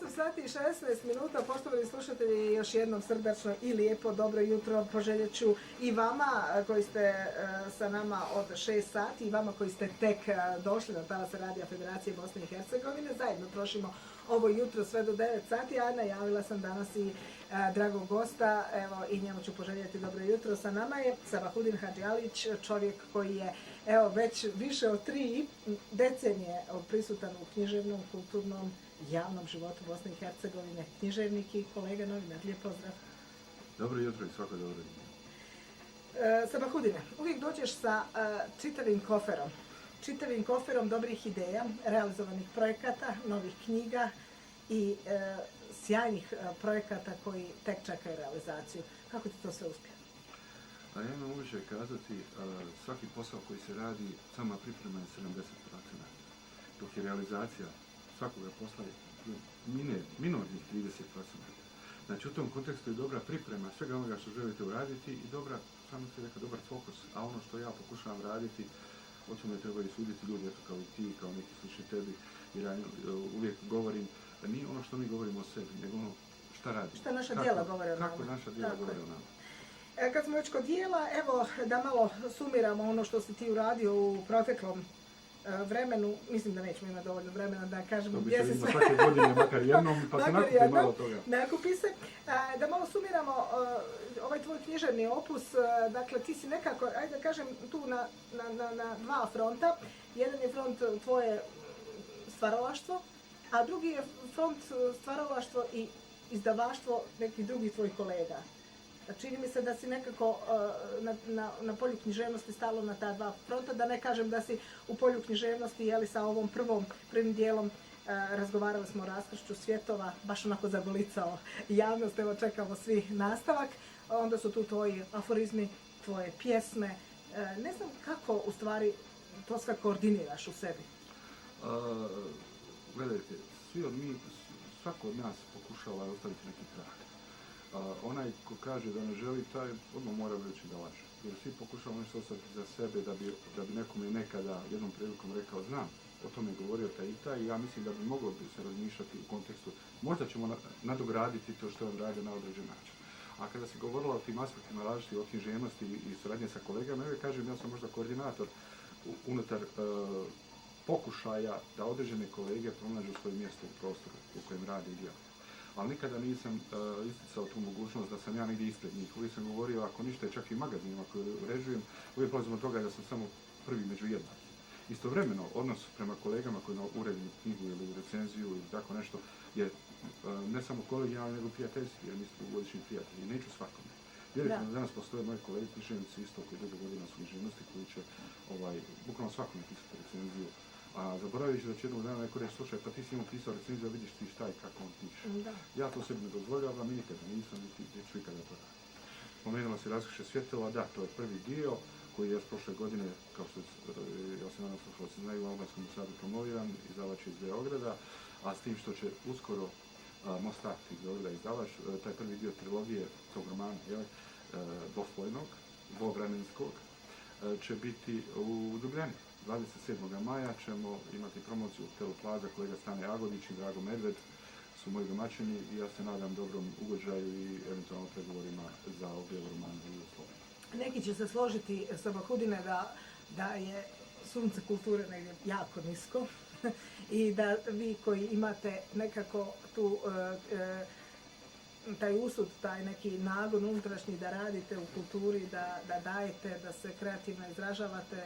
sati i 16 minuta, poštovani slušatelji, još jednom srdačno i lijepo dobro jutro poželjet ću i vama koji ste sa nama od 6 sati i vama koji ste tek došli na talase Radija Federacije Bosne i Hercegovine. Zajedno trošimo ovo jutro sve do 9 sati, a najavila sam danas i dragog gosta, evo i njemu ću poželjeti dobro jutro. Sa nama je Sabahudin Hadžialić, čovjek koji je već više od 3 decenije prisutan u književnom, kulturnom, javnom životu Bosne i Hercegovine, književnik i kolega novinar. Lijep pozdrav. Dobro jutro i svako dobro jutro. Sabahudine, uvijek dođeš sa čitavim koferom dobrih ideja, realizovanih projekata, novih knjiga i sjajnih projekata koji tek čekaju realizaciju. Kako ti to sve uspije? A ja imam uvijek kazati, svaki posao koji se radi, sama priprema je 70%, dok je realizacija svakoga posla minornih 30%. Znači u tom kontekstu je dobra priprema svega onoga što želite uraditi i samo se reka, dobar fokus, a ono što ja pokušavam raditi, o tome trebaju suditi ljudi, eto kao i ti, kao neki slični tebi, jer ja uvijek govorim da nije ono što mi govorimo o sebi, nego ono šta radimo. Šta naša djela govore o nama. Kako naša djela govore o nama. Kad smo već kod dijela, evo da malo sumiramo ono što si ti uradio u proteklom vremenu, mislim da nećemo imati dovoljno vremena da kažemo gdje se sve... svake godine, makar jednom, pa se nakupi malo toga. Nakupi se. Da malo sumiramo ovaj tvoj književni opus, dakle ti si nekako, ajde da kažem, tu na dva fronta. Jedan je front tvoje stvaralaštvo, a drugi je front stvaralaštvo i izdavaštvo nekih drugih tvojih kolega. Čini mi se da si nekako na polju književnosti stalo na ta dva fronta, da ne kažem da si u polju književnosti, sa ovom prvim dijelom razgovarali smo o raskršću svjetova, baš onako zagolicao javnost, evo čekamo svi nastavak. Onda su tu tvoji aforizmi, tvoje pjesme. Ne znam kako u stvari to sve koordiniraš u sebi. Gledajte, svako od nas pokušava ostaviti neki trag. Onaj ko kaže da ne želi, taj odmah mora reći da laže. Jer svi pokušavamo nešto ostaviti za sebe da bi nekome nekada jednom prilikom rekao znam, o tome je govorio taj i taj i ja mislim da bi moglo se razmišljati u kontekstu, možda ćemo nadograditi to što on radi na određen način. A kada se govorilo o tim aspektima različitih o književnosti i suradnje sa kolegama, ja kažem ja sam možda koordinator unutar pokušaja da određene kolege pronađu svoje mjesto u prostoru u kojem rade i djeluju. Ali nikada nisam isticao tu mogućnost da sam ja negdje ispred njih. Uvijek sam govorio, ako ništa je čak i magazinima koje uređujem, uvijek polazim od toga da sam samo prvi među jednaki. Istovremeno, odnos prema kolegama koji uredim knjigu ili recenziju ili tako nešto je ne samo kolegijalni, nego prijateljski, jer mi smo ugodišnji prijatelji i neću svakome. Vjerujte da danas postoje moji kolegi književnici isto koji dugo godina su književnosti koji će bukvalno svakome pisati recenziju. A zaboravit ću da će jednog dana neko reći, slušaj, pa ti si imao pisao recenziju, a vidiš ti šta i kako on piše. Ja to sebi ne dozvoljavam i nikada nisam, niti ću ikada to raditi. Spomenula si Raskršće svjetova, da, to je prvi dio koji je još prošle godine, kao što ja se nadam slušalci znaju, u Albanskom sadu promoviran, izdavač iz Beograda, a s tim što će uskoro Mostar iz Beograda izdavač, taj prvi dio trilogije tog romana, dvoslojnog, dvovremenskog, će biti u Ljubljani. 27. maja ćemo imati promociju u Hotelu Plaza, kolega Stane Jagodić i Drago Medved su moji domaćini i ja se nadam dobrom ugođaju i eventualno pregovorima za objavu romana u Sloveniji. Neki će se složiti Sabahudine da je sunce kulture negdje jako nisko i da vi koji imate nekako tu taj usud, taj neki nagon unutrašnji da radite u kulturi, da dajete, da se kreativno izražavate,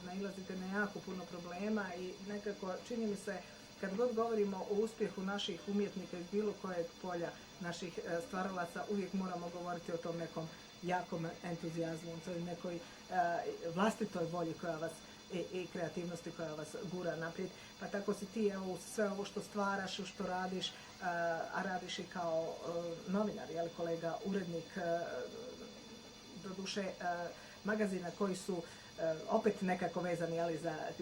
nailazite na jako puno problema i nekako čini mi se kad god govorimo o uspjehu naših umjetnika iz bilo kojeg polja naših stvaralaca, uvijek moramo govoriti o tom nekom jakom entuzijazmu, o toj nekoj vlastitoj volji koja vas i kreativnosti koja vas gura naprijed. Pa tako si ti sve ovo što stvaraš, što radiš, a radiš i kao novinar, kolega, urednik, doduše magazina koji su opet nekako vezani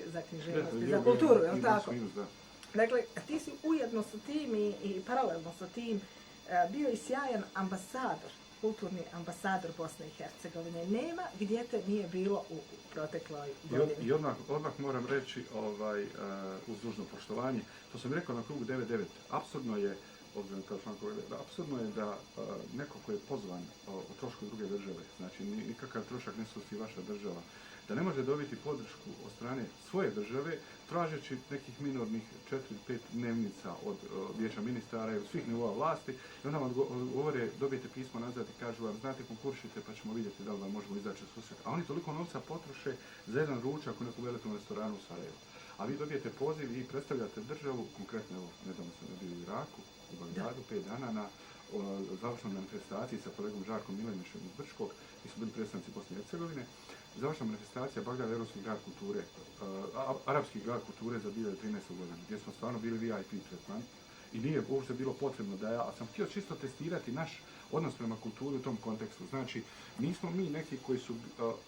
za književnost i za kulturu, je li tako? Dakle, ti si ujedno sa tim i paralelno sa tim bio i sjajan ambasador, kulturni ambasador Bosne i Hercegovine. Nema gdje te nije bilo u protekloj godini. I odmah moram reći, uz dužno poštovanje, to sam rekao na krugu 9.9. Apsurdno je obzirom kao član kolega, da apsurdno je da neko ko je pozvan o trošku druge države, znači nikakav trošak ne snosi vaša država, da ne može dobiti podršku od strane svoje države, tražeći nekih minornih 4-5 dnevnica od vijeća ministara i od svih nivoa vlasti, i onda vam govore, dobijete pismo nazad i kažu vam, znate, konkuršite pa ćemo vidjeti da li vam možemo izaći u susret. A oni toliko novca potroše za jedan ručak u nekom velikom restoranu u Sarajevu. A vi dobijete poziv i predstavljate državu, konkretno evo, nedavno sam bio u Iraku, u Bagdadu, 5 dana na završnoj manifestaciji sa kolegom Žarkom Milenićem iz Brčkog, mi smo bili predstavnici Bosne i Hercegovine. Završna manifestacija Bagdad Europski grad kulture, Arapski grad kulture za 2013. godinu, gdje smo stvarno bili VIP tretman i nije uopšte bilo potrebno da ja, ali sam htio čisto testirati naš odnos prema kulturi u tom kontekstu. Znači, nismo mi neki koji su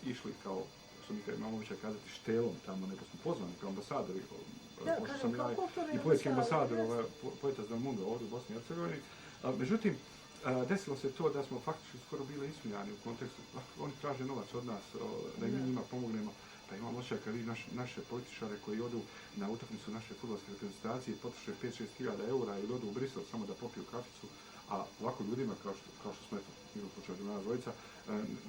išli kao, što mi imamo običaj kazati, štelom tamo, nego smo pozvani kao ambasadori, pošto sam ja i poetski ambasador Poetas del Mundo ovdje u Bosni i Hercegovini. Međutim, desilo se to da smo faktički skoro bili ismijani u kontekstu, oni traže novac od nas, da im mi njima pomognemo, pa imamo osjećaj kad vidi naše političare koji odu na utakmicu naše fudbalske reprezentacije, potroše 5-6 hiljada eura ili odu u Brisel samo da popiju kaficu, a ovako ljudima kao što smo eto, mi u slučaju nas dvojica,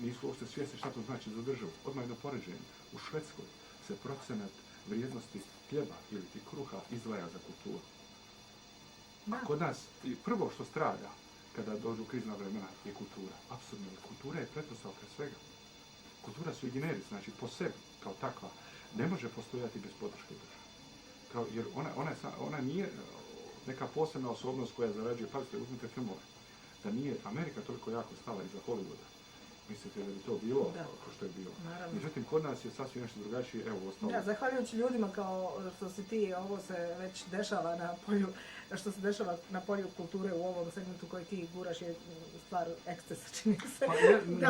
nisu uopšte svjesni šta to znači za državu. Odmah jedno poređenje. U Švedskoj se procenat vrijednosti hljeba ili ti kruha izdvaja za kulturu. A kod nas prvo što strada kada dođu krizna vremena je kultura. Apsolutno. Kultura je pretpostavka svega. Kultura su i generis, znači po sebi kao takva ne može postojati bez podrške države. Jer ona nije neka posebna osobnost koja zarađuje, pazite, uzmite filmove, da nije Amerika toliko jako stala iza Hollywooda. Mislite da bi to bilo kao što je bilo. Naravno. Međutim, kod nas je sasvim nešto drugačije, evo ostalo. Da, zahvaljujući ljudima kao što si ti, ovo se već dešava na polju, što se dešava na polju kulture u ovom segmentu koji ti guraš je stvar ekscesa, čini se. Pa,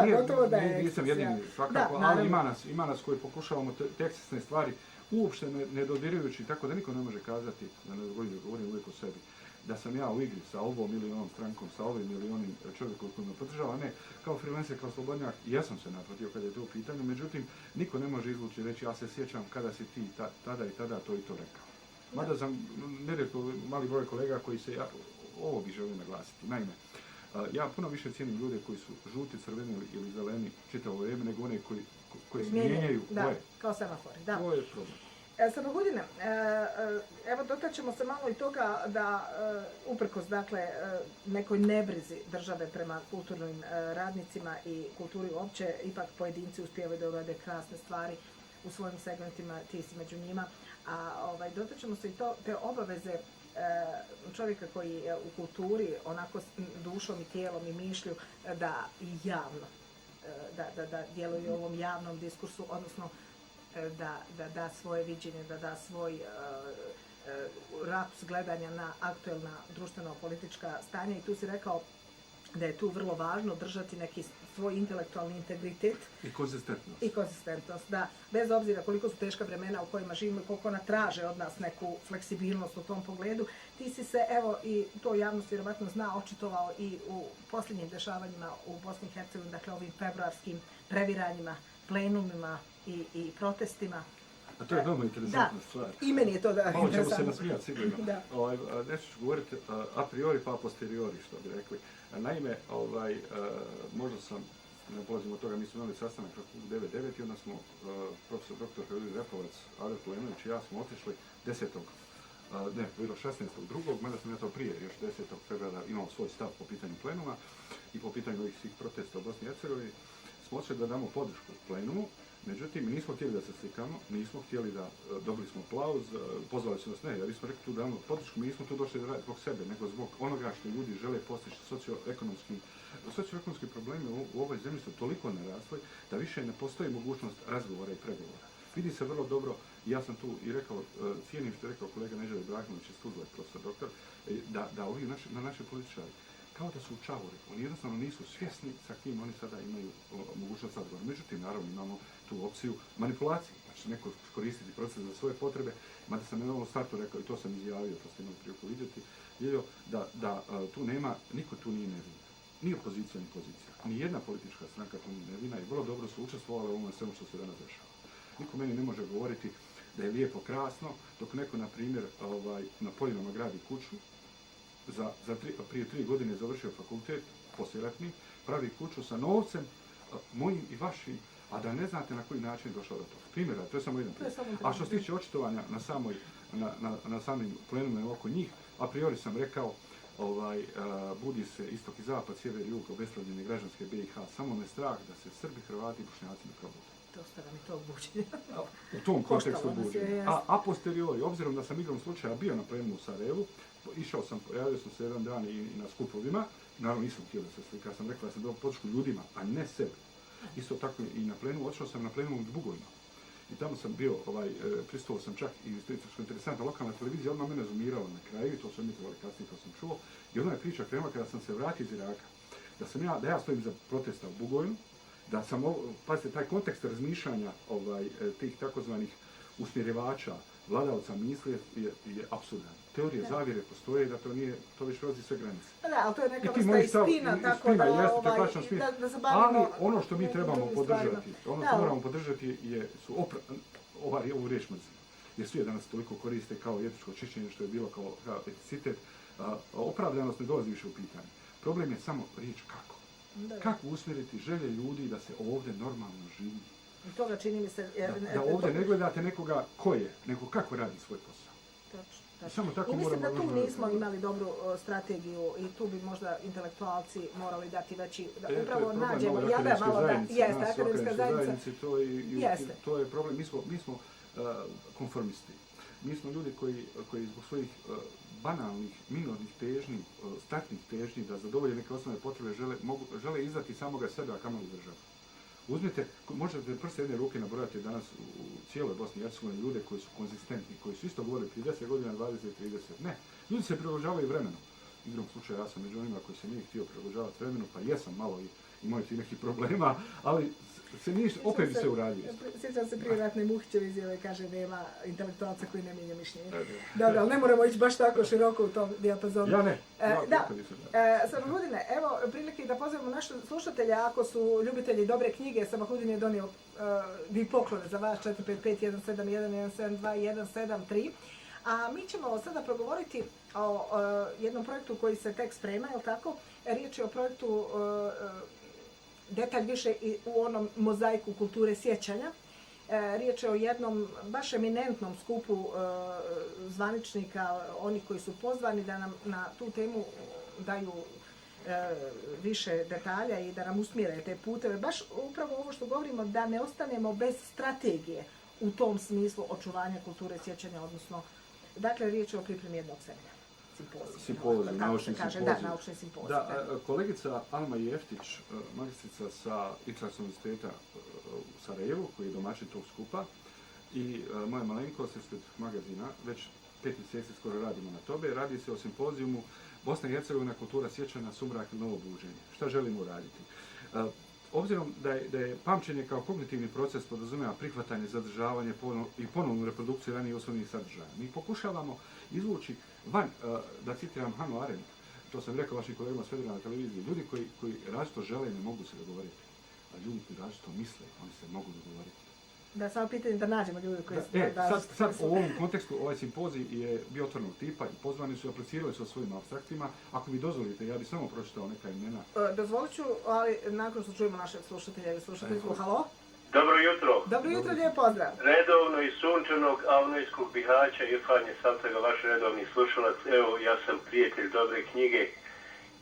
gotovo da je nisam jedini, svakako, ali ima nas koji pokušavamo te ekscesne stvari uopšte ne dodirujući, tako da niko ne može kazati, da ne govorim uvijek o sebi, da sam ja u igri sa ovom ili onom strankom, sa ovim ili onim čovjekom koji me podržava, ne, kao freelancer, kao slobodnjak, ja sam se naprotiv kada je to u pitanju, međutim, niko ne može izvući i reći, ja se sjećam kada si ti tada i tada to i to rekao. Mada sam nerijetko mali broj kolega koji se, ovo bi želio naglasiti, naime, ja puno više cijenim ljude koji su žuti, crveni ili zeleni čitavo vrijeme, nego one koji mijenjaju boje. Kao semafori, da. To je problem. Sabahudine, evo dotačemo se malo i toga da uprkos dakle nekoj nebrizi države prema kulturnim radnicima i kulturi uopće, ipak pojedinci uspijevaju da urade krasne stvari u svojim segmentima, ti si među njima, a dotačemo se i te obaveze čovjeka koji je u kulturi onako dušom i tijelom i mišlju da i javno, da djeluje u ovom javnom diskursu, odnosno da da svoje viđenje, da da svoj rakus gledanja na aktuelna društveno-politička stanja i tu si rekao da je tu vrlo važno držati neki svoj intelektualni integritet. I konzistentnost, da. Bez obzira koliko su teška vremena u kojima živimo i koliko ona traže od nas neku fleksibilnost u tom pogledu. Ti si se, evo, i to javnost vjerovatno zna, očitovao i u posljednjim dešavanjima u Bosni i Hercegovini, dakle ovim februarskim previranjima, plenumima i protestima. A to je veoma interesantna stvar. I meni je to da malo ćemo se nasmijati sigurno. Nešto ću govoriti a priori pa a posteriori, što bi rekli. Naime, možda sam, ne polazim od toga, mi smo imali sastanak u 9.9 i onda smo profesor dr. Hrvili Repovac, Adel Plenović i ja smo otišli 16.2. mada sam ja to prije, još 10. februara imao svoj stav po pitanju plenuma i po pitanju ovih svih protesta u Bosni i Hercegovini. Smo otišli da damo podršku plenumu. Međutim, nismo htjeli da se slikamo, nismo htjeli da dobili smo aplauz, pozvali su nas ne, jer smo rekli tu da damo podršku, mi nismo tu došli da radimo zbog sebe, nego zbog onoga što ljudi žele postići. Socioekonomski problemi u ovoj zemlji su toliko narasli da više ne postoji mogućnost razgovora i pregovora. Vidi se vrlo dobro, ja sam tu i rekao, cijenim što je rekao kolega Neželj Ibrahimović iz Tuzle, profesor doktor, da ovi naši političari kao da su u čavori, oni jednostavno nisu svjesni sa kim oni sada imaju mogućnost razgovora. Međutim, naravno imamo tu opciju manipulacije, znači neko koristiti proces za svoje potrebe, mada sam na ovom startu rekao i to sam izjavio, to ste imali priliku vidjeti, da tu nema, niko tu nije nevin. Ni opozicija, ni pozicija. Ni jedna politička stranka tu nije nevina i vrlo dobro su učestvovala u ovome svemu što se danas dešava. Niko meni ne može govoriti da je lijepo, krasno, dok neko, na primjer, na Poljinama gradi kuću prije 3 godine završio fakultet, poslijeratni, pravi kuću sa novcem, mojim i vašim, a da ne znate na koji način je došao do toga. Primjera, to je samo jedan primjer. A što se tiče očitovanja na samim plenumima oko njih, a priori sam rekao, budi se istok i zapad, sjever i jug, obespravljene građanske BiH, samo me strah da se Srbi, Hrvati i Bošnjaci ne probude. Dosta nam je tog buđenja. U tom kontekstu buđenja. A posteriori, obzirom da sam igrom slučaja bio na plenumu u Sarajevu, pojavio sam se jedan dan i na skupovima, naravno nisam htio da se slika, sam rekao da sam dao podršku ljudima, a ne sebi. Isto tako i na plenumu, otišao sam na plenumu u Bugojnu. I tamo sam bio, pristovao sam čak i što je interesantna lokalna televizija, odmah mene zoomirala na kraju, to su emitovali kasnije kao sam čuo, i odmah je priča krenula kada sam se vratio iz Iraka, da ja stojim za protesta u Bugojnu, da sam, pazite, taj kontekst razmišljanja tih takozvanih usmjerivača, vladavca misli je apsurdan. Teorije zavjere postoje da to već prelazi sve granice. Da, ali to je neka vrsta ispina, tako da se bavimo... Ali ono što mi trebamo podržati, moramo podržati ovu riječ mržnje. Jer svi je danas toliko koriste kao etičko čišćenje što je bilo kao eticitet. Opravdanost ne dolazi više u pitanje. Problem je samo riječ kako. Kako usmjeriti želje ljudi da se ovdje normalno živi. I toga čini mi se... Da ovdje ne gledate nekoga ko je, nego kako radi svoj posao. I mislim da tu nismo imali dobru strategiju i tu bi možda intelektualci morali dati veći, da upravo nađemo, jeste, akademska zajednica. To je problem, mi smo konformisti. Mi smo ljudi koji zbog svojih banalnih, minornih težnji, startnih težnji da zadovolje neke osnovne potrebe žele izdati samoga sebe, a kamoli državu. Uzmite, možete prste jedne ruke nabrojati danas u cijeloj Bosni i Hercegovini ljude koji su konzistentni, koji su isto govorili 30 godina, 20, 30. Ne, ljudi se prilagođavaju vremenu. Igrom slučaja ja sam među onima koji se nije htio prilagođavati vremenu, pa jesam malo i imaju ti nekih problema, ali opet bi se uradio. Sjećam se prije ratne Muhićeve izjave, kaže nema intelektualca koji ne mijenja mišljenje. Dobro, ali ne moramo ići baš tako široko u tom dijapazonu. Ja ne. Sabahudine, evo prilike da pozovemo naše slušatelje, ako su ljubitelji dobre knjige, Sabahudin je donio vi poklone za vas 455 171 172 173. A mi ćemo sada progovoriti o jednom projektu koji se tek sprema, je li tako? Riječ je o projektu detalj više i u onom mozaiku kulture sjećanja. Riječ je o jednom baš eminentnom skupu zvaničnika, oni koji su pozvani da nam na tu temu daju više detalja i da nam usmjere te puteve. Baš upravo ovo što govorimo, da ne ostanemo bez strategije u tom smislu očuvanja kulture sjećanja, odnosno, dakle, riječ je o pripremi jednog seminara. Simpozij, naučni simpozij. Da, naučni simpozij. Da, kolegica Alma Jeftić, magistrica sa Internacionalnog univerziteta u Sarajevu, koji je domaćin tog skupa, i moja malenkost ispred magazina, već 5 mjeseci skoro radimo na tome. Radi se o simpozijumu Bosna i Hercegovina, kultura sjećanja, sumrak i novo buđenje. Šta želimo raditi? Obzirom da je pamćenje kao kognitivni proces podrazumijeva prihvatanje, zadržavanje i ponovnu reprodukciju ranije osnovnih sadržaja, mi pokušavamo izvući van, da citiram Hannah Arendt, to sam rekao vašim kolegama s federalne televizije, ljudi koji različito žele ne mogu se dogovoriti, a ljudi koji različito misle, oni se mogu dogovoriti. Da, samo pitanje da nađemo ljudi koji sad u ovom kontekstu ovaj simpozij je bio otvorenog tipa i pozvani su, aplicirali su o svojim apstraktima. Ako mi dozvolite, ja bih samo pročitao neka imena. Dozvolit ću, ali nakon što čujemo našeg slušatelja ili slušateljku, halo? Dobro jutro. Dobro jutro, lijep pozdrav. Redovno iz sunčanog Avnojskog Bihaća, Irfan je Saltega, vaš redovni slušalac. Evo, ja sam prijatelj dobre knjige,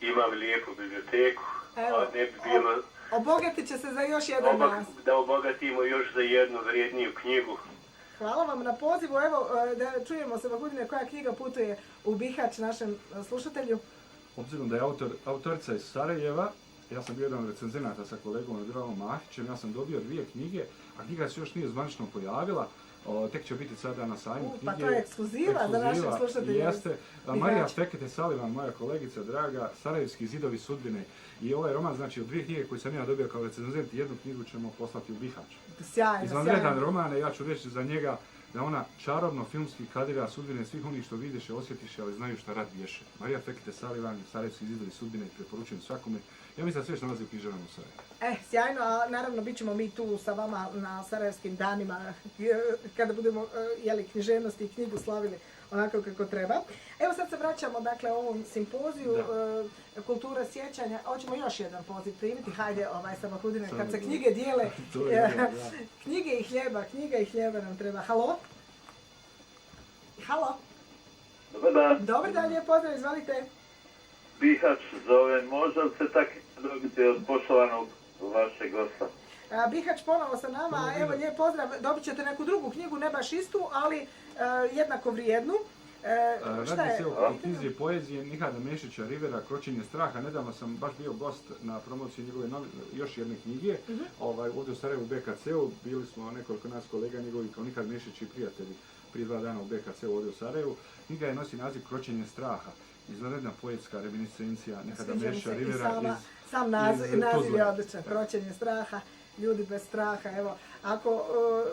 imam lijepu biblioteku. Evo, ne bi bilo... Obogatit će se za još jedan nas. Da obogatimo još za jednu vrijedniju knjigu. Hvala vam na pozivu. Evo, da čujemo se, Sabahudine, koja knjiga putuje u Bihać našem slušatelju. Obzirom da je autorica iz Sarajeva, ja sam bio jedan od recenzenata sa kolegom Adrianom Mahićem, ja sam dobio 2 knjige, a knjiga se još nije zvanično pojavila, tek će biti sada na sajmu knjige. Pa to je ekskluziva za našeg slušatelja. Jeste. Marija Fekete Salivan, moja kolegica draga, Sarajevski zidovi sudbine. I ovaj roman, znači od 2 knjige koje sam ja dobio kao recenzent, jednu knjigu ćemo poslati u Bihać. Sjajno. Izvanredan roman, ja ću reći za njega da ona čarobno filmski kadira sudbine svih onih što vidiše, osjetiše, ali znaju šta rad bješe. Marija Fekete Salivan, Sarajevski zidovi sudbine, preporučujem svakome. Ja mislim da sve što nalazi u knjižarama u Sarajevu. Sjajno, a naravno bit ćemo mi tu sa vama na Sarajevskim danima, kada budemo književnosti i knjigu slavili onako kako treba. Evo sad se vraćamo dakle ovom simpoziju kultura sjećanja. Hoćemo još jedan poziv primiti. Hajde, Sabahudine, kad se knjige dijele, knjige i hljeba nam treba. Halo? Halo? Dobar dan. Dobar dan, lijep pozdrav, izvalite. Bihać zove, može li se tako dobiti od poštovanog vašeg gosta? Bihać ponovo sa nama, evo lijep pozdrav, dobit ćete neku drugu knjigu, ne baš istu, ali jednako vrijednu. Radi se o knjizi poezije Nihada Mešića Rivera, Kročenje straha. Nedavno sam baš bio gost na promociji njegove još jedne knjige, ovdje u Sarajevu u BKC-u. Bili smo nekoliko nas kolega njegovi kao Nihad Mešić i prijatelji prije 2 dana u BKC-u ovdje u Sarajevu. Knjiga je nosi naziv Kročenje straha. Izvanredna poetska reminiscencija Nihada Mešića Rivera iz sam naziv je odličan, Kročenje straha. Ljudi bez straha. Evo,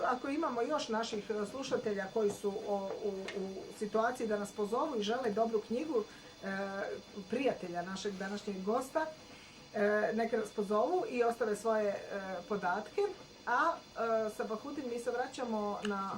ako imamo još naših slušatelja koji su u situaciji da nas pozovu i žele dobru knjigu prijatelja našeg današnjeg gosta, neka nas pozovu i ostave svoje podatke. A Sabahudin, mi se vraćamo na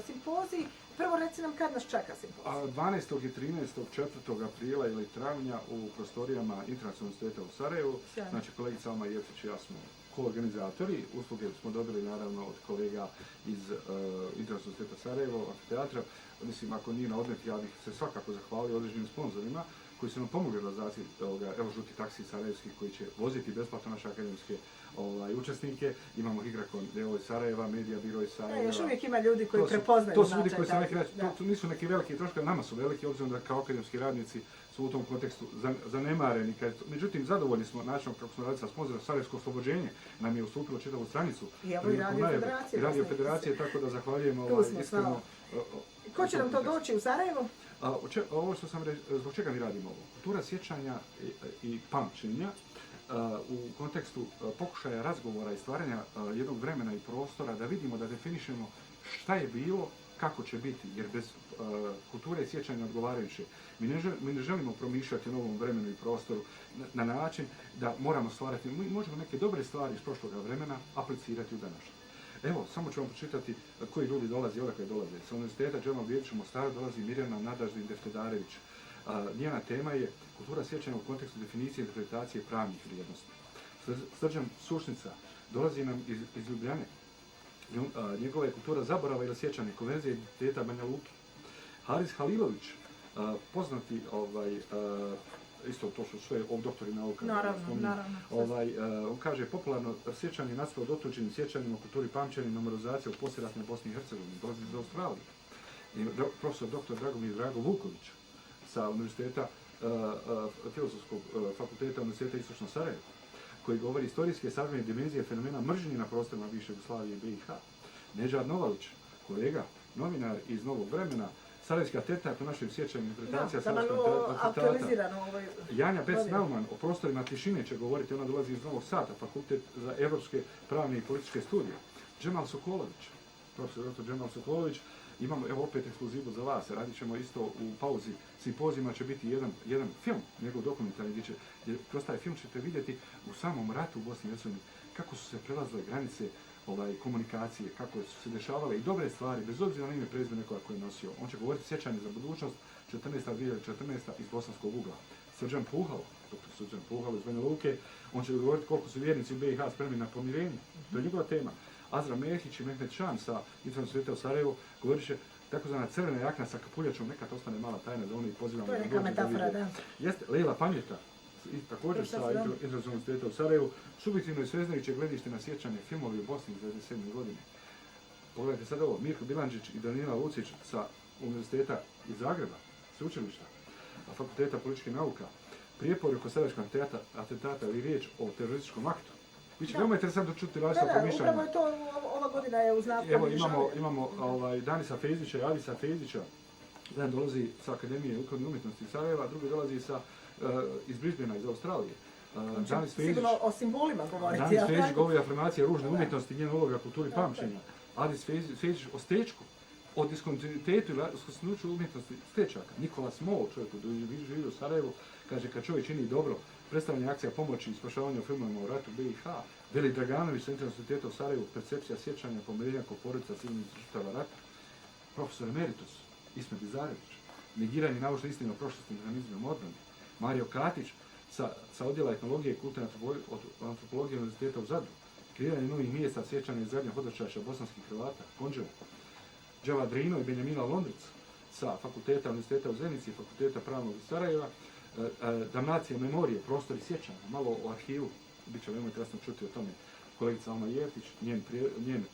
simpozij. Prvo reci nam kad nas čeka simpozij. 12. i 13. 4. aprila ili travnja u prostorijama Internacionalnog universiteta u Sarajevu. Znači kolegica Alma Jecić i ja smo koorganizatori. Usluge smo dobili naravno od kolega iz Internacionalnog universiteta Sarajevo, amfiteatra. Mislim, ako nije na odmet, ja bih se svakako zahvalio određenim sponzorima koji su nam pomogli u realizaciji evo Žuti taksi sarajevski koji će voziti besplatno naše akademske učesnike. Imamo Higrakon Deo iz Sarajeva, Medija Biro iz Sarajeva. Još uvijek ima ljudi koji prepoznaju značaj. To su ljudi koji to nisu neki veliki troškovi, nama su veliki, obzirom da kao akademski radnici su u tom kontekstu zanemareni. Međutim, zadovoljni smo načinom kako smo radili sa sponzorom. Sarajevsko oslobođenje nam je ustupilo čitavu stranicu. I evo i Radio Federacije. Tako da zahvaljujemo iskreno. Ko će nam to doći u Sarajevo? Ovo što sam reći, zbog čega mi radimo ovo? Kultura sjećanja i pamćenja u kontekstu pokušaja razgovora i stvaranja jednog vremena i prostora da vidimo, da definišemo šta je bilo, kako će biti, jer bez kulture sjećanja odgovarajuće mi ne želimo promišljati o novom vremenu i prostoru na način da moramo stvarati, mi možemo neke dobre stvari iz prošloga vremena aplicirati u današnje. Evo, samo ću vam pročitati koji ljudi dolaze i odakle dolaze. Sa Univerziteta Džemal Bijelić u Mostaru dolazi Mirjana Nadaždin Deftedarević. Njena tema je kultura sjećanja u kontekstu definicije i interpretacije pravnih vrijednosti. Srđan Sušnica dolazi nam iz Ljubljane. Njegova je kultura zaborava ili sjećanja, konverzija identiteta Banja Luki. Haris Halilović, poznati isto to su sve doktori nauka. Naravno. On kaže popularno sjećanje nastalo od otuđenim sjećanjima o kulturi pamćenja i memorizacije u poslijeratnoj Bosni i Hercegovini. Dolazi iz Australije. I profesor dr. Dragomir Drago Vuković sa Univerziteta Filozofskog fakulteta Univerziteta Istočno Sarajevo, koji govori istorijske savremene dimenzije fenomena mržnje na prostorima bivše Jugoslavije i BiH. Nedžad Novalić, kolega, novinar iz Novog vremena, sarajevski atentat u našem sjećanju, interpretacija sarajevskog atentata. Janja Bec-Nauman o prostorima tišine će govoriti, ona dolazi iz Novog Sada, fakultet za evropske pravne i političke studije. Džemal Sokolović, profesor dr. Džemal Sokolović, imamo evo opet ekskluzivu za vas, radit ćemo isto u pauzi simpozijima, će biti jedan film, njegov dokumentarni, gdje kroz taj film ćete vidjeti u samom ratu u Bosni i Hercegovini kako su se prelazile granice komunikacije, kako su se dešavale i dobre stvari, bez obzira na ime prezime nekoga koje je nosio. On će govoriti sjećanje za budućnost 14.2014. iz Bosanskog ugla. Srđan Puhalo, dr. Srđan Puhalo iz Banja Luke, on će govoriti koliko su vjernici u BiH spremni na pomirenje. To je njegova tema. Azra Mehić i Mehmet Šan sa Internacionalnog universiteta u Sarajevu govorit će takozvana crvena jakna sa kapuljačom, nekad ostane mala tajna za ono i pozivamo. To je neka metafora, da. Jeste, Lejla Panjeta, također sa Internacionalnog universiteta u Sarajevu, subjektivno i sveznajuće gledište na sjećanje filmovi u Bosni iz 1997. godine. Pogledajte sad ovo, Mirko Bilandžić i Danila Lucić sa Univerziteta iz Zagreba, sveučilišta, fakulteta političkih nauka, prijepori oko sarajevskog atentata ili riječ o terorističkom aktu. Biće veoma interesantno čuti različita promišljanja. Upravo je to, ova godina je u znaku. Evo imamo Danisa Fejzića i Adisa Fejzića. Jedan dolazi sa Akademije likovne umjetnosti iz Sarajeva, drugi dolazi iz Brisbanea, iz Australije. Sigurno o simbolima govoriti. Danis Fejzić govori o afirmaciji ružne umjetnosti i njena uloga kulturi pamćenja. Adis Fejzić o stečku, o diskontinuitetu i raskrsnuću umjetnosti stečaka. Nikola Smol, čovjek koji živi u Sarajevu, kaže kad čovjek čini dobro, predstavljanje akcija pomoći i spašavanja u filmovima o ratu BiH. Veli Draganović sa Internacionalnog universiteta u Sarajevu, percepcija sjećanja, pomirenja kao porodica civilnih žrtava rata. Profesor emeritus Ismet Izarević, negiranje naučne istine o prošlosti mehanizmima odbrane, Mario Katić sa odjela etnologije i kulturne antropologije Univerziteta u Zadru, kreiranje novih mjesta sjećanja izgradnja hodočaša bosanskih Hrvata, Konđeva, Đava Drino i Benjamina Londric sa Fakulteta Univerziteta u Zenici i Fakulteta pravnog iz Sarajeva, Damnacija memorije, prostori sjećanja, malo o arhivu, bit će veoma interesno čuti o tome kolegica Alma Jeftić, njen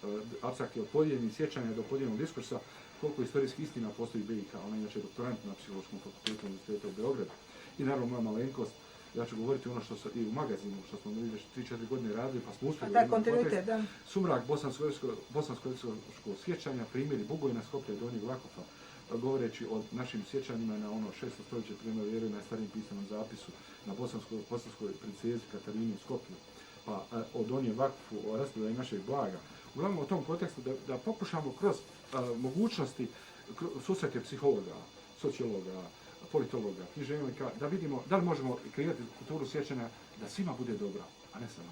apstrakt je od podijeljenih sjećanja do podijeljenog diskursa, koliko istorijskih istina postoji BiH, ona je inače doktorant na Psihološkom fakultetu Univerziteta u Beogradu. I naravno moja malenkost, ja ću govoriti ono što i u magazinu, što smo mi već 3-4 godine radili, pa smo uspjeli. Da, kontinuitet, da. Sumrak bosansko-hercegovačkog sjećanja, primjeri Bugojna, Skoplja i Donjeg Vlakofa, govoreći o našim sjećanjima na ono 6. stoljeće prije nove ere, na starijim pisanom zapisu, na bosanskoj princezi Katarini u Skoplju, pa o Donjem Vlakofu, o rasprodaji našeg blaga. Uglavnom u tom kontekstu da pokušamo kroz mogućnosti susrete psihologa, sociologa, politologa, književnika, da vidimo da li možemo kreirati kulturu sjećanja da svima bude dobro, a ne samo.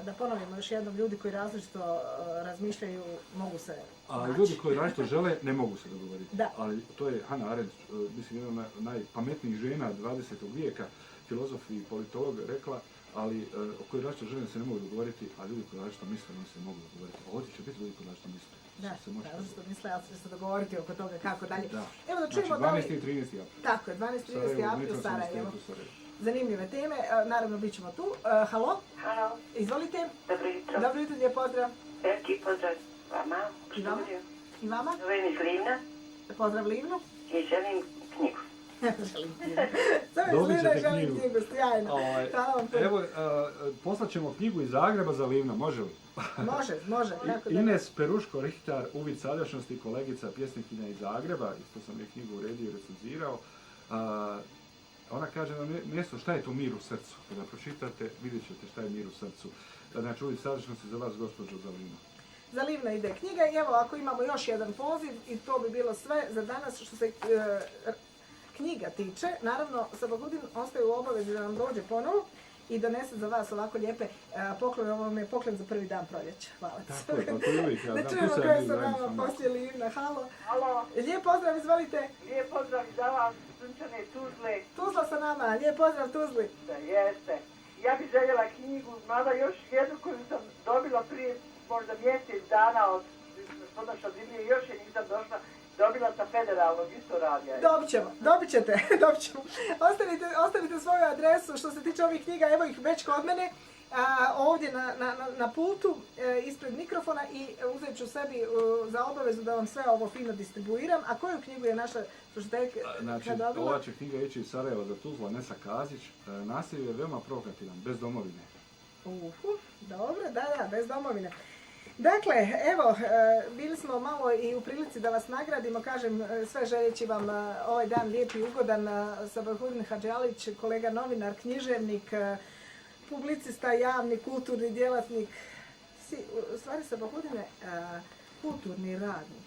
Da ponovimo još jednom, ljudi koji različito razmišljaju mogu se naći. Ljudi koji različito žele ne mogu se dogovoriti. Da. Ali to je Hannah Arendt, mislim jedna od najpametnijih žena 20. vijeka, filozof i politolog rekla, ali koji različito žele se ne mogu dogovoriti, a ljudi koji različito misle oni se mogu dogovoriti. Ovdje će biti ljudi koji različito misle. Da, različito misle, ali će se dogovoriti oko toga kako dalje. Da. Evo da čujemo znači, 12. i 13. april. Tako je, 12. i 13. april u Sarajevo. Zanimljive teme, naravno bit ćemo tu. Halo? Halo, Izvolite. dobro jutro. Dobro jutro, lijep pozdrav. Veliki pozdrav vama u I vama. studiju. I vama? Zovem iz Livna Pozdrav Livnu. i želim knjigu. Želim knjigu. Zovem iz Dobit Livna i ćete želim knjigu. knjigu, sjajno. Hvala vam puno. Evo, poslat ćemo knjigu iz Zagreba za Livna, može li? Može. Tako da. Ines Peruško-Rihtar, Uvid sadašnjosti, kolegica pjesnikinja iz Zagreba, isto sam je knjigu uredio i recenzirao. Ona kaže na mjestu šta je to mir u srcu. Kada pročitate, vidjet ćete šta je mir u srcu. Znači, Uvid sadašnjosti za vas, gospođo Zalina. Za Livna ide knjiga i evo ako imamo još jedan poziv i to bi bilo sve za danas što se knjiga tiče. Naravno, Sabahudin ostaje u obavezi da nam dođe ponovo i donese za vas ovako lijepe poklone. Ovo vam je poklon za prvi dan proljeća. Hvala. Tako je, tako je uvijek. Da čujemo koje su nama poslije Livna. Halo. Halo, Lijep pozdrav, izvolite. lijep pozdrav za vas, sunčane Tuzle. Tuzla sa nama. Lijep pozdrav Tuzli. Da jeste. Ja bih željela knjigu, mada još jednu koju sam dobila prije možda mjesec dana od gospodina Šadilije, još je nisam došla. Dobila sam federalnog isto radija. Dobit ćete. Ostavite svoju adresu što se tiče ovih knjiga, evo ih već kod mene, ovdje na pultu, ispred mikrofona i uzet ću sebi za obavezu da vam sve ovo fino distribuiram. A koju knjigu je naša slušateljka Znači, dobila? ova će knjiga ići iz Sarajeva za Tuzla, Nesa Kazić. Naslov je veoma provokativan, bez domovine. Dobro, da, bez domovine. Dakle, evo, bili smo malo i u prilici da vas nagradimo, kažem, sve željeći vam ovaj dan lijep i ugodan. Sabahudin Hadžialić, kolega novinar, književnik, publicista, javni, kulturni djelatnik, u stvari Sabahudine, kulturni radnik.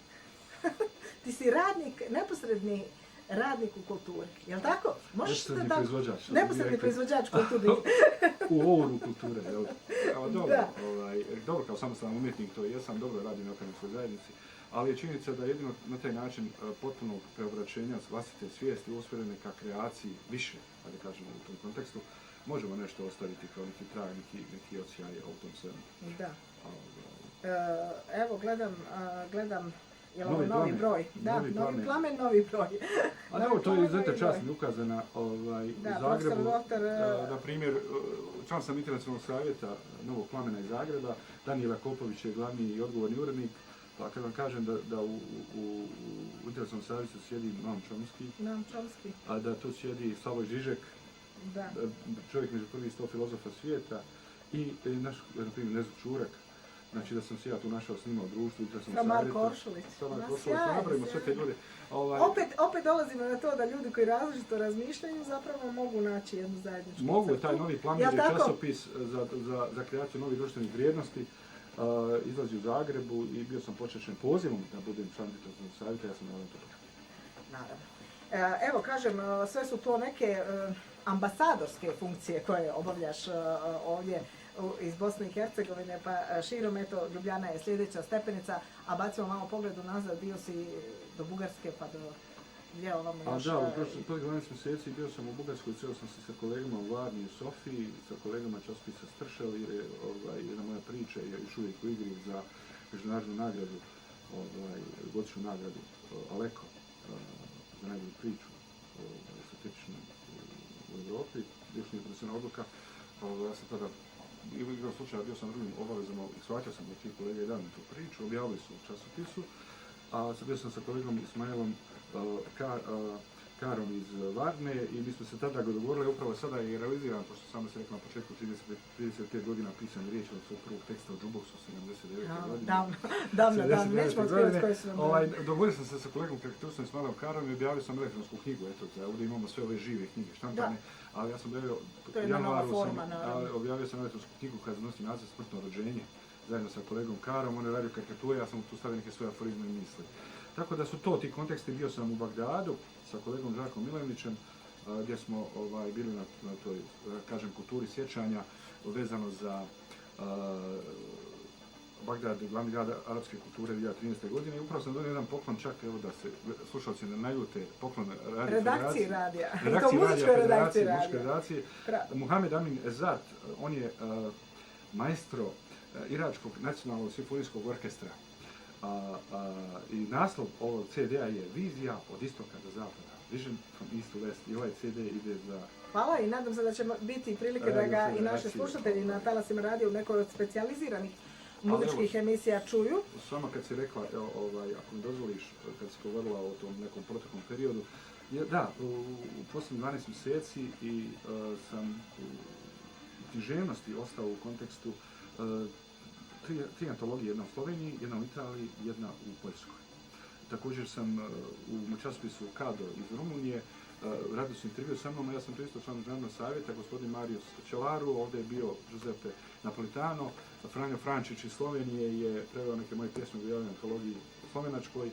Ti si radnik, neposredni radnik u kulturi, jel tako? Možeš Neposredni tako? proizvođač. Neposredni proizvođač kulturnih. U ovoru kulture, jel? Dobro, Da. dobro kao samostalan umjetnik, to jesam, dobro radim na akademskoj zajednici, ali je činjenica da jedino na taj način potpunog preobraćenja vlastite svijesti usmjerene ka kreaciji više, da kažemo u tom kontekstu, možemo nešto ostaviti kao neki trag, neki osjaj u tom svemu. Da. Evo, gledam, je li ovo novi broj? Da, novi plamen, novi broj. A dobro, to je izuzetna čast mi ukazana u Zagrebu. Na primjer, član sam Internacionalnog savjeta Novog plamena iz Zagreba, Danijela Kopović je glavni i odgovorni urednik, pa kad vam kažem da u Internacionalnom savjetu sjedi Noam Chomsky, a da tu sjedi Slavoj Žižek, čovjek među prvih 100 filozofa svijeta, i naš, na primjer, Nezuk Čurak. Znači da sam se ja tu našao s njima u društvu, da sam Marko Oršulić. Napravimo sve te ljude. Opet dolazimo na to da ljudi koji različito razmišljaju zapravo mogu naći jednu zajedničku. Mogu, taj Novi plamen je časopis za kreaciju novih društvenih vrijednosti. Izlazi u Zagrebu i bio sam počešen pozivom da budem član Internacionalnog savjeta, ja sam naravno to prihvatio. Naravno. Evo kažem, sve su to neke ambasadorske funkcije koje obavljaš ovdje iz Bosne i Hercegovine, pa širom, eto, Ljubljana je sljedeća stepenica, a bacimo malo pogled unazad, bio si do Bugarske, pa do gdje ovamo još... A da, u prošlih 12 mjeseci bio sam u Bugarskoj, sreo sam se sa kolegama u Varni i Sofiji, sa kolegama časopisa Stršel, jer je jedna moja priča je još uvijek u igri za međunarodnu nagradu, godišnju nagradu Aleko, za najbolju priču satiričnu u Europi, još nije donesena odluka. Ja sam tada igrao slučaja, bio sam drugim obavezama i shvatio sam da ti kolega i dan tu priču, objavili su u časopisu, a sad bio sam sa kolegom Ismailom Karom iz Varne i mi smo se tada dogovorili, upravo sada je realiziran, pošto sam se rekla na početku 35 godina pisane riječi od svog prvog teksta u Jukeboxu 79. godine. Davno, nećemo otkrivati koji su vam. Dogovorio sam se sa kolegom Kaktusom Ismailom Karom i objavio sam elektronsku knjigu, eto, ovdje imamo sve ove žive knjige, štampane, ali ja sam objavio u januaru, objavio sam elektronsku knjigu koja nosi naziv Smrtno rođenje, zajedno sa kolegom Karom, on je radio karikature, ja sam tu stavio neke svoje aforizme i misli. Tako da su to ti konteksti, bio sam u Bagdadu sa kolegom Žarkom Milevnićem, gdje smo bili na toj, kažem, kulturi sjećanja vezano za Bagdad, glavni grad arapske kulture 2013. godine i upravo sam donio jedan poklon, čak evo da se slušalci ne naljute, poklon redakciji radija, to muzičkoj redakciji radija. Muhamed Amin Ezat, on je maestro Iračkog nacionalnog simfonijskog orkestra. I naslov ovog CD-a je Vizija od istoka do zapada. Vision from East to West. I ovaj CD ide za... Hvala i nadam se da će biti prilike da ga i naši slušatelji na talasima radija u nekoj od specijaliziranih muzičkih emisija čuju. S vama kad si rekla, ako mi dozvoliš, kad si govorila o tom nekom proteklom periodu, da, u posljednjih 12 mjeseci i sam u književnosti ostao u kontekstu tri antologije, jedna u Sloveniji, jedna u Italiji, jedna u Poljskoj. Također sam u časopisu Kado iz Rumunije, radio su intervju sa mnom, ja sam to isto član međunarodnog savjeta, gospodin Marius Čelaru, ovdje je bio Giuseppe Napolitano, Franjo Frančić iz Slovenije je preveo neke moje pjesme u javnoj antologiji u slovenačkoj,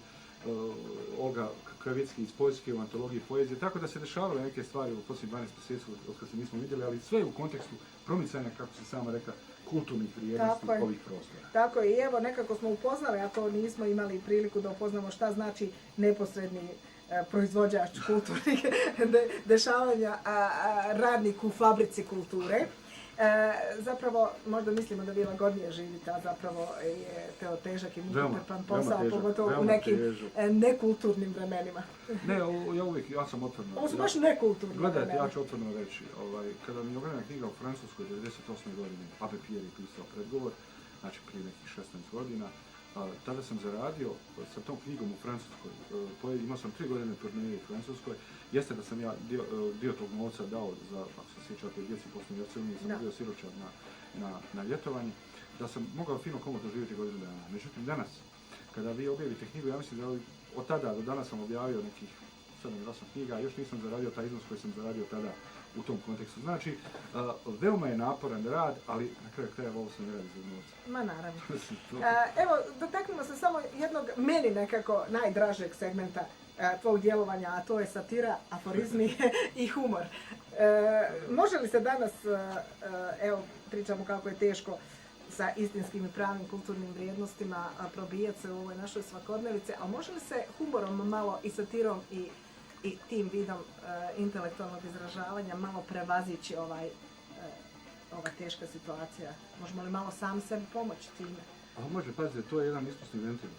Olga Kravicki iz Poljske u antologiji poezije, tako da se dešavale neke stvari u posljednjih 12 mjeseci od kad se nismo vidjeli, ali sve u kontekstu promicanja, kako se sama rekla, kulturnih vrijednosti ovih prostora. Tako i evo, nekako smo upoznali, ako nismo imali priliku da upoznamo šta znači neposredni proizvođač kulturnih dešavanja, radnik u fabrici kulture. Zapravo, možda mislimo da vi lagodnije živite, a zapravo je to težak i mukotrpan posao, pogotovo u nekim nekulturnim vremenima. Ne, ja sam otvoreno. Ovo su baš nekulturni vremena. Gledajte, ja ću otvoreno reći. Kada mi je objavljena knjiga u Francuskoj 1998. godine, Abbé Pierre je pisao predgovor, znači prije nekih 16 godina, tada sam zaradio sa tom knjigom u Francuskoj. Imao sam 3 godine turneje u Francuskoj. Jeste da sam ja dio tog novca dao za, ako se sjećate, djeci Bosne i Hercegovine, sam bio siročar na ljetovanje, da sam mogao fino komotno živjeti godinu dana. Međutim, danas, kada vi objavite knjigu, ja mislim da od tada do danas sam objavio nekih 7-8 knjiga, a još nisam zaradio taj iznos koji sam zaradio tada u tom kontekstu. Znači, veoma je naporan rad, ali na kraju krajeva ovo se ne radi za novca. Ma naravno. Evo, dotaknemo se samo jednog meni nekako najdražeg segmenta tvog djelovanja, a to je satira, aforizmi i humor. Može li se danas, evo, pričamo kako je teško sa istinskim i pravim kulturnim vrijednostima probijati se u ovoj našoj svakodnevici, a može li se humorom malo i satirom i tim vidom intelektualnog izražavanja malo prevazići ova teška situacija? Možemo li malo sami sebi pomoći time? Može, pazite, to je jedan ispusni ventil,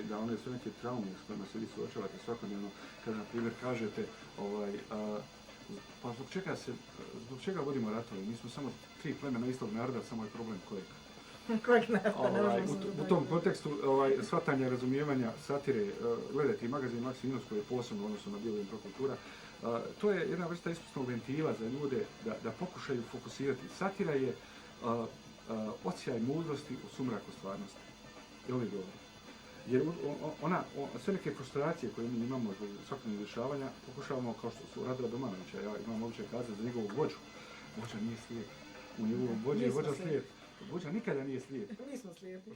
da one sve neke traume s kojima se vi suočavate svakodnevno, kada, na primjer, kažete, pa zbog čega vodimo ratove? Mi smo samo 3 plemena istog naroda, samo je problem kojeg. U tom kontekstu shvatanja, razumijevanja, satire, gledajte i magazin Maximinus koji je posebno odnosno na Bilo Introkultura, to je jedna vrsta ispusnog ventila za ljude da pokušaju fokusirati. Satira je odsjaj mudrosti u sumraku stvarnosti. I ovdje govori. Jer sve neke frustracije koje mi imamo zbog svakodnevnog dešavanja pokušavamo, kao što su Radova Domanovića, ja imam običaj kazati za njegovog vođu. Vođa nije slijep. U njegovom vođi je vođa slijep. Vođa nikada nije slijep. Nismo slijepi.